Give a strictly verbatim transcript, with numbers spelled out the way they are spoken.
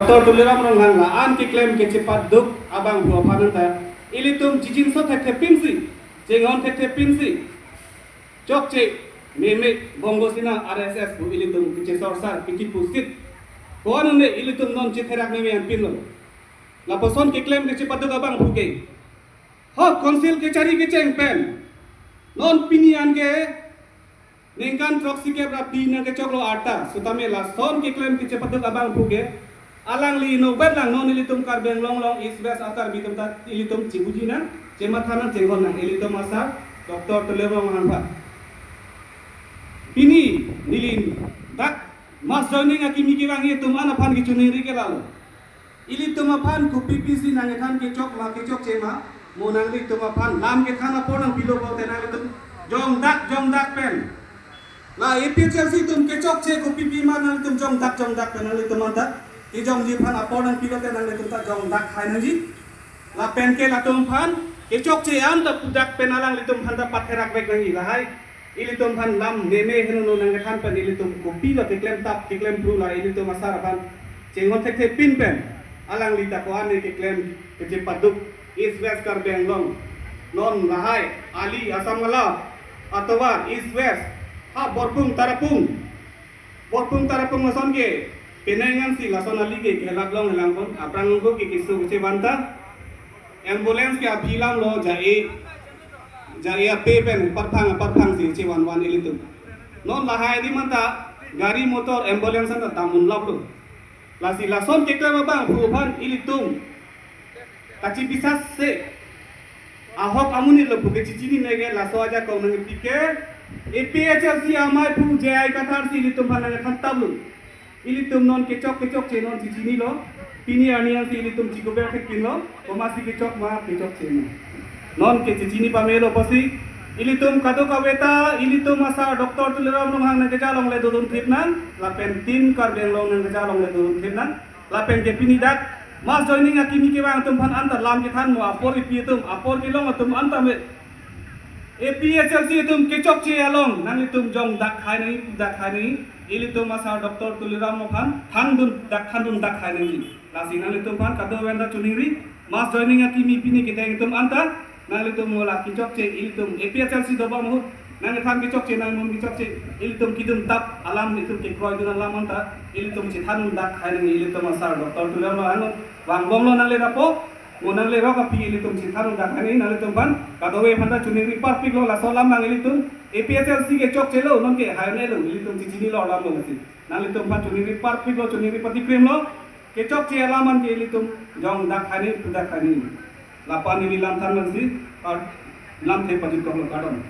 Doctor Tuliram Ronghang la-an keklem kechepaduk abangphu aphan anta ilitum chijinso thekthe pinsi, chinghon thekthe pinsi, chokche meme Bongo Sena R S S pu ilitum kechesorsar piki pusit. Ko-an ne ilitum non chetherak meme an pinlo. Lapuson keklem kechepaduk abangphu ke, ho Council kechari kecheng pen non pini an ke ningkan throksikep ra phli nangkechoklo arta, setame lason keklem kechepaduk abangphu ke alangli inutvet lang non ilitum Karbi Anglong along East West a-Karbi atum ta ilitum chibuji nang, chematha nang, chinghon nang ilitum asar Doctor Tuliram Ronghang aphan. Pini neli dak mass joining akimi kevang atum an aphan kechiningri ke lalo. Ilitum aphan kopi pisi nangkethan, kechok ma kechokche ma, mo nanglitum aphan lam kethan apor nangpilo pulote nanglitum jongdak jongdak pen, la A P H L C atum kechokche kopi pi ma, nanglitum jongdak jongdak pen nanglitum anta kejongji aphan apor nangpilote nanglitum ta jongdak hai nangji. Lapen ke latum aphan kechokche anta pudak pen alanglitum aphan ta patherak vek nangji, lahai ilitum aphan lam meme henono nangkethan pen ilitum kopilo keklem tap keklem phru, la ilitum asar aphan chinghon thekthe pin pen alangli ta ko-an ne keklem kechepaduk East West Karbi Anglong, non lahai ali Assam Mala atovar East West, ha Borpung Tarapung, Borpung Tarapung lason ke penang ansi lason ali ke kelat long helang pon, aphrang ko ke keso kechevan ta ambulance ke aphi lam lo, ja-e ja-e ape pen parphang parphang si chevan van ilitum. Non lahai adim anta gari motor ambulance anta dam unlap lo. Lasi lason keklem abangphu aphan ilitum kachibisas se ahok amonit lo pu ke chechini neke, laso ajakong nangpi ke A P H L C amei aphu J I Kathar si ilitum aphan nangkethan tap lo. Ilitum non kechok kechokche non chechinilo. Pini arni ansi ilitum chikubek thek pinlo, komatsi kechok ma kechokche ma. Non ke chechini pamelo pusi ilitum kadokave ta ilitum asar Doctor Tuliram Ronghang nangkeja along le dodun thip nang, lapen Team Karbi Anglong nangkeja along le dodun thip nang. Lapen ke pini dak mass joining akimi kevang atum aphan anta lam kethan, mo apor kepi atum, apor kelong atum anta me A P H L C atum kechokche along nanglitum jongdak hai nangji, pudak hai nangji. Ilitum asar Doctor Tuliram aphan thandun dak, thandun dak hai nangji. Lasi nanglitum aphan kadokave anta chiningri, mass joining akimi pini keteng atum anta nanglitum mo la kechokche, ilitum A P H L C dobom ahut nangkethan kechokche, nangmun kechokche, ilitum kedun tap alam, ilitum kekroidun alam anta ilitum chethandun dak hai nangji. Ilitum asar Doctor Tuliram Ronghang vangbomlo nangle rapo, mo nangle rok aphi ilitum chethandun dak hai nangji. Nanglitum aphan kadokave aphan ta chiningri parpiklo, laso alam nang ilitum A P H L C kechokchelo, non ke hai ne lo, ilitum chechinilo alam lo lasi. Nanglitum aphan chiningri parpiklo, chiningri patikremlo, kechokche alam an ke ilitum jongdak hai nangji, pudak hai nangji. Lapu-an neli lam than nangsi, ar lamthe pajut koklo, kardom.